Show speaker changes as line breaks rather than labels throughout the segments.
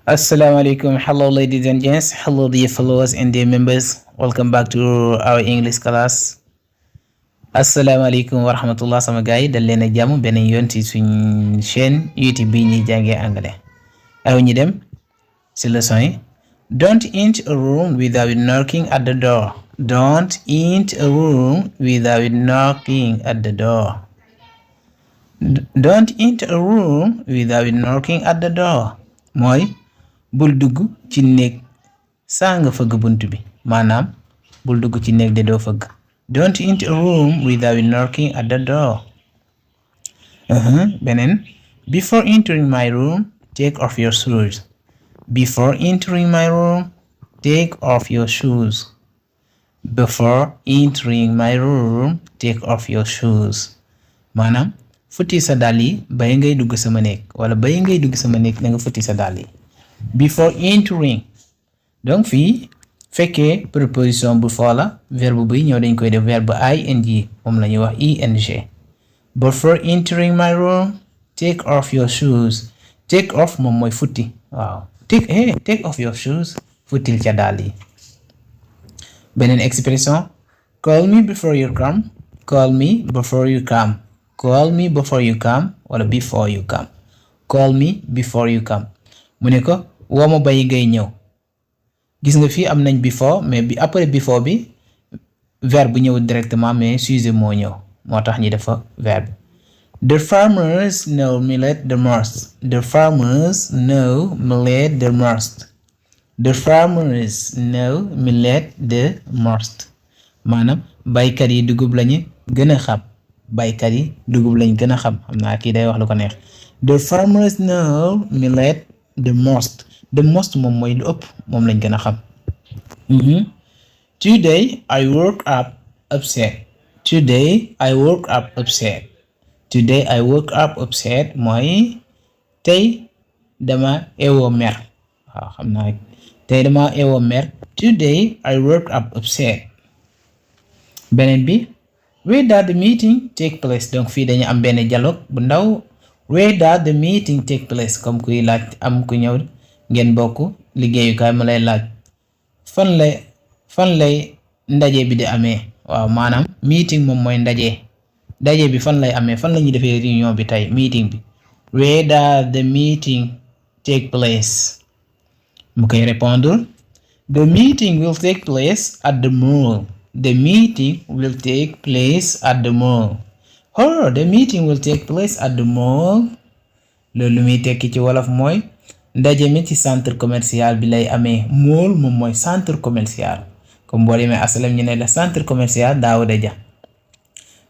Assalamu alaikum. Hello, ladies and gents. Hello, dear followers and dear members. Welcome back to our English class. Assalamu alaikum wa rahmatullah sama gars yi dal leen ak jàmm beneen yoon ci suñ chaîne YouTube bi ñuy jàngee anglais. Aw ñu dem ci leçon yi. Don't enter a room without knocking at the door. Don't enter a room without knocking at the door. Don't enter a room without knocking at the door. Mooy bul dugg ci néeg saa nga fëgg bunt bi maanaam bul dugg ci néeg de doo fëgg. Don't enter a room without knocking at the door. Beneen before entering my room take off your shoes. Before entering my room take off your shoes. Before entering my room take off your shoes. Maanaam futti sa dàll yi bay ngay dugg sama néeg wala bay ngay dugg sama néeg na nga futti sa dàll yi. Before entering donc fii fekkee préposition bu foo la verbe bi ñëw dañ koy def verbe ing moom la ñuy wax ing. Before entering my room take off your shoes. Take off moom mooy futti waaw take off your shoes futtil ca dàll yi. Beneen expression call me before you come. Call me before you come. Call me before you come wala before you come. Call me before you come mu ne ko woo ma bay ngay ñëw. Gis nga fii am nañ before mais bi après before bi verbe ñëw directement mais sujet moo ñëw moo tax ñi defa verbe. The farmers know millet the most. The farmers know millet the most. The farmers know millet the most. Maanaam baykat yi dugub lañu gën a xam. Baykat yi dugub lañ gën a xam naa kii day wax lu ko neex. The farmers know millet the most. The most moom mooy lu ëpp moom lañ gën a xam. Today I woke up upset. Today I woke up upset. Today I woke up upset mooy tey dama eewoo mer waaw xam naa tey dama eewoo mer. Today I woke up upset. Beneen bi where did the meeting take place. Donc fii dañu am benn dialogue bu ndaw. Where did the meeting take place comme kuy laaj am ku ñëw ngeen bokk liggéeyukaay mu lay laaj fan lay ndaje bi di amee waaw maanaam meeting moom mooy ndaje bi fan lay amee fan la ñuy defee réunion bi tey meeting bi. Where did the meeting take place mu koy répondre the meeting will take place at the mall. The meeting will take place at the mall. Oh, the meeting will take place at the mall. Loolu muy tekki ci wolof mooy ndaje mi ci centre commercial bi lay amee. Mall moom mooy centre commercial comme boo demee asalam ñu ne la centre commercial Daouda Dia.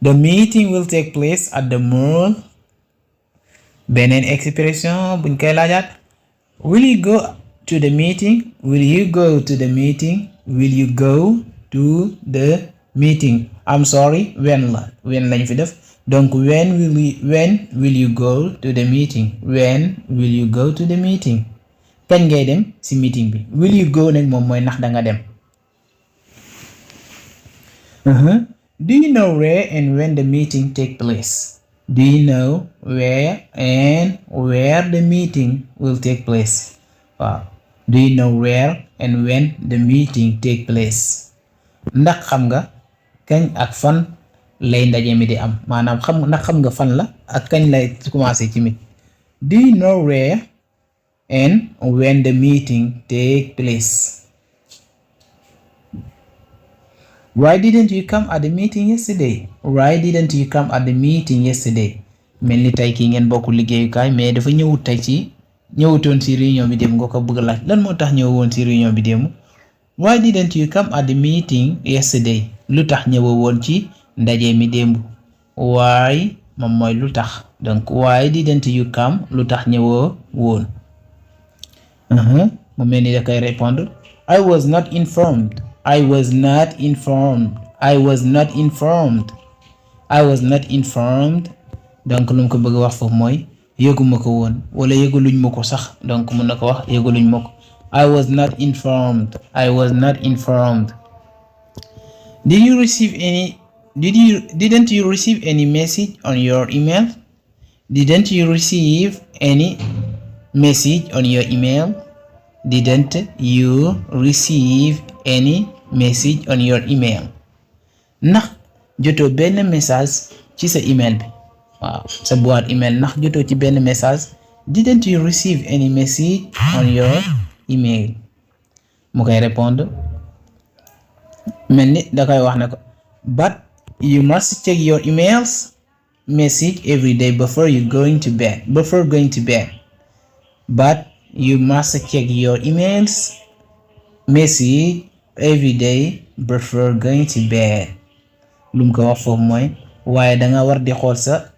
The meeting will take place at the mall. Beneen expression buñ koy laajaat will you go to the meeting. Will you go to the meeting. Will you go to the meeting. I'm sorry when lañ fi def donc when will you go to the meeting. When will you go to the meeting. kañ ngay dem ci meeting bi. Will you go nag moom mooy ndax danga dem. Do you know where and when the meeting take place. Do you know where and where the meeting will take place. Waaw do you know where and when the meeting take place. Ndax xam nga kañ ak fan lay ndaje mi di am maanaam ndax xam nga fan la ak kañ lay commencé ci mit. Do you know where and when the meeting take place. Why didn't you come at the meeting yesterday. Why didn't you come at the meeting yesterday. mel ni tey kii ngeen bokk liggéeyukaay mais dafa ñëwutoon ci réunion bi dem nga ko bëgg laaj lan moo tax ñëwoon ci réunion bi dem. Why didn't you come at the meeting yesterday. Lu tax ñëwoo woon ci ndaje mi démb. Why moom mooy lu tax donc why didn't you come lu tax ñëwoo woon. mu mel ni da koy répondre I was not informed. I was not informed. I was not informed. I was not informed donc lu mu ko bëgg wax foofu mooy yëguma ko woon wala yëguluñ ma ko sax donc mun na ko wax yëguluñ ma ko. I was not informed. I was not informed. Didn't you receive any message on your email? Didn't you receive any message on your email? didn't you receive any message on your email ndax jotoo benn message ci sa email bi waaw sa boîte email ndax jotoo ci benn message didn't you receive any message on your email mu koy répondre mel ni da koy wax ne ko but you must check your emails message every day before going to bed but you must check your emails message every day before going to bed lu mu ko wax foofu mooy waaye danga war di xool sa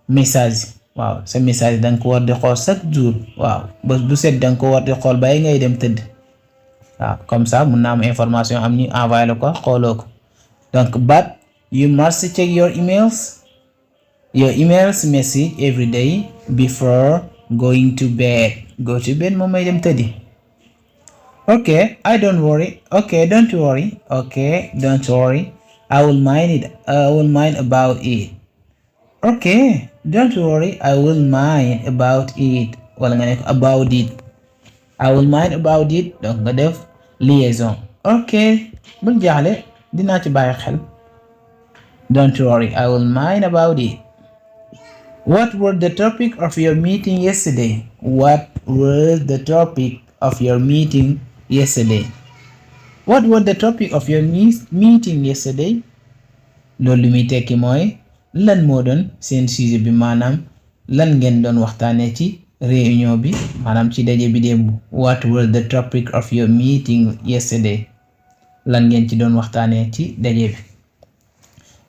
message waaw sa message danga ko war di xool chaque jour waaw bés bu set danga ko war di xool bàyyi ngay dem tëdd waaw comme ça mun na am information am ñu envoyé la ko xooloo ko donc but you must check your emails message every day before going to bed go to bed moom may dem tëddi okay don't worry I will mind about it okay don't worry I will mind about it wala nga ne ko about it I will mind about it donc nga def liaison okay bul jaaxle dinaa ci bàyyi xel don't worry I will mind about it what were the topic of your meeting yesterday what were the topic of your meeting yesterday loolu li muy tekki mooy lan moo doon seen sujet bi maanaam lan ngeen doon waxtaanee ci réunion bi maanaam ci daje bi démb what were the topic of your meeting yesterday lan ngeen ci doon waxtaanee ci daje bi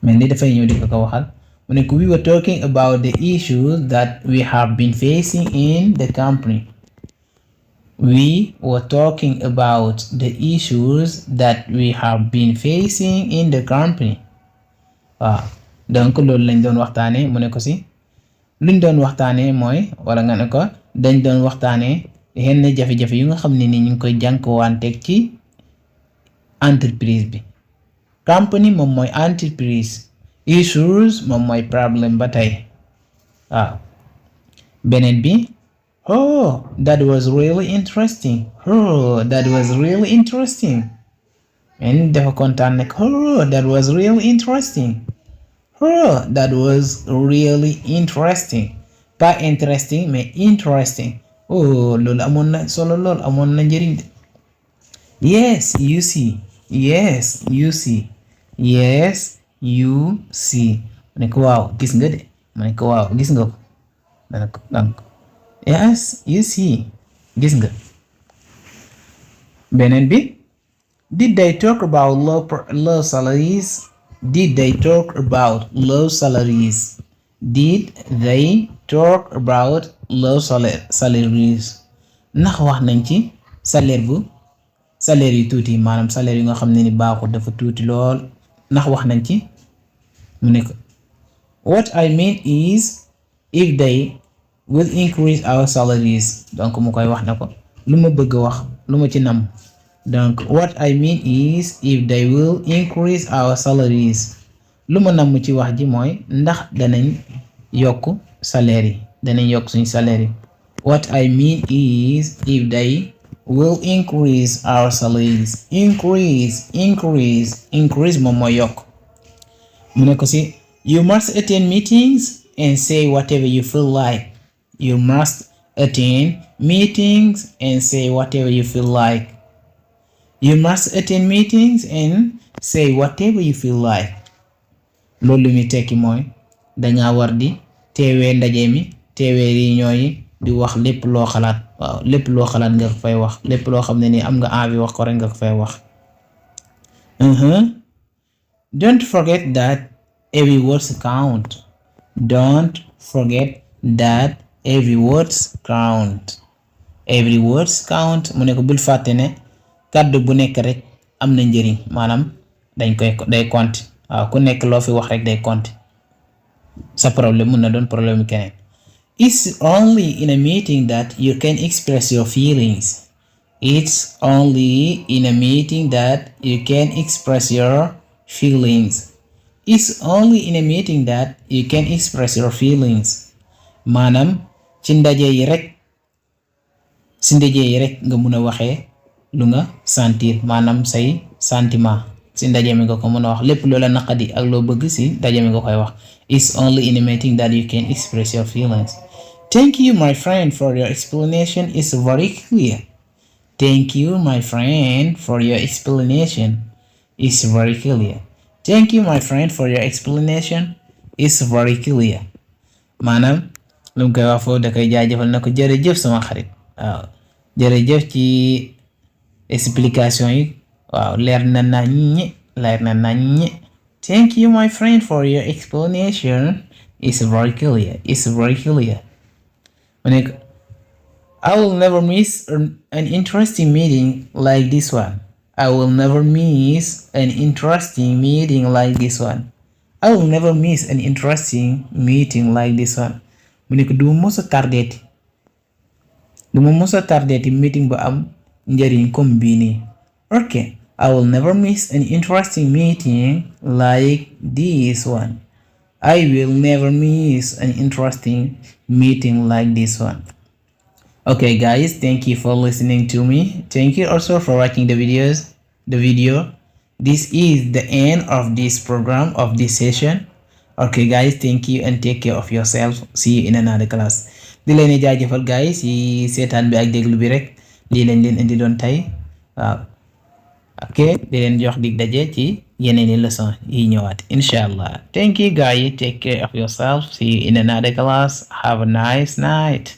mel ni dafay ñëw di ko waxal mu ne ko we were talking about the issues that we have been facing in the company waaw donc loolu lañ doon waxtaanee mu ne ko si luñ doon waxtaanee mooy wala nga ne ko dañ doon waxtaanee yenn jafe-jafe yu nga xam ne ni ñu ngi koy jànkuwanteeg ci entreprise bi company moom mooy entreprise issues moom mooy problème ba tey waaw beneen bi oh that was really interesting and dafa kontaan nekk oh that was really interesting pas interesting mais interesting oh loolu amoon na solo lool amoon na njëriñ de yes you see ma ne ko waaw gis nga de ma ne ko waaw gis nga ko ma ne ko donc yes you see gis nga beneen bi did they talk about low salaries ndax wax nañ ci salaire yu tuuti maanaam salaire yu nga xam ne ni baaxul dafa tuuti lool ndax wax nañ ci mu ne ko what I mean is if they will increase our salaries donc mu koy wax na ko lu ma bëgg wax lu ma ci nam donc what I mean is if they will increase our salaries lu ma nam ci wax ji mooy ndax danañ yokk salaire yi danañ yokk suñu salaire yi what I mean is if they will increase our salaries increase moom mooy yokk mu ne ko si you must attend meetings and say whatever you feel like loolu mi tekki mooy danga war di teewee ndaje mi teewee réunion yi di wax lépp loo xalaat waaw lépp loo xalaat nga ko fay wax lépp loo xam ne ni am nga envie wax ko rek nga ko fay wax don't forget that every words count mu ne ko bul fàtte ne kàddu bu nekk rek am na njëriñ maanaam day compte waaw ku nekk loo fi wax rek day compte sa problème mun na doon problème keneen it's only in a meeting that you can express your feelings maanaam ci ndaje yi rek si ndaje yi rek nga mun a waxee lu nga sentir maanaam say sentiment si ndaje mi nga ko mën a wax lépp loola naqadi ak loo bëgg si ndaje mi nga koy wax. It's only in a meeting that you can express your feelings. Thank you my friend for your explanation. It's very clear. Thank you my friend for your explanation. It's very clear. Thank you my friend for your explanation. It's very clear. maanaam lu mu koy wax foofu da koy jaajëfal na ko jërëjëf sama xarit waaw jërëjëf ci explication yi waaw leer na naññi. Thank you my friend for your explanation. It's very clear. It's very clear. I will never miss an interesting meeting like this one. I will never miss an interesting meeting like this one. I will never miss an interesting meeting like this one. mu ne ko du ma mos a tardeeti meeting bu am njëriñ comme bii nii. Okay. I will never miss an interesting meeting like this one. I will never miss an interesting meeting like this one. Okay guys, thank you for listening to me. Thank you also for watching the video. This is the end of this program, of this session. Okay guys, thank you and take care of yourself. See you in another class. Di leen jaajëfal guys yi seetaan bi ak déglu bi rek lii lañ leen indi doon tey waaw. Ok di leen jox dig daje ci yeneeni leçon yi ñëwaat inshallah. Thank you guys, take care of yourself. See you in another class. Have a nice night.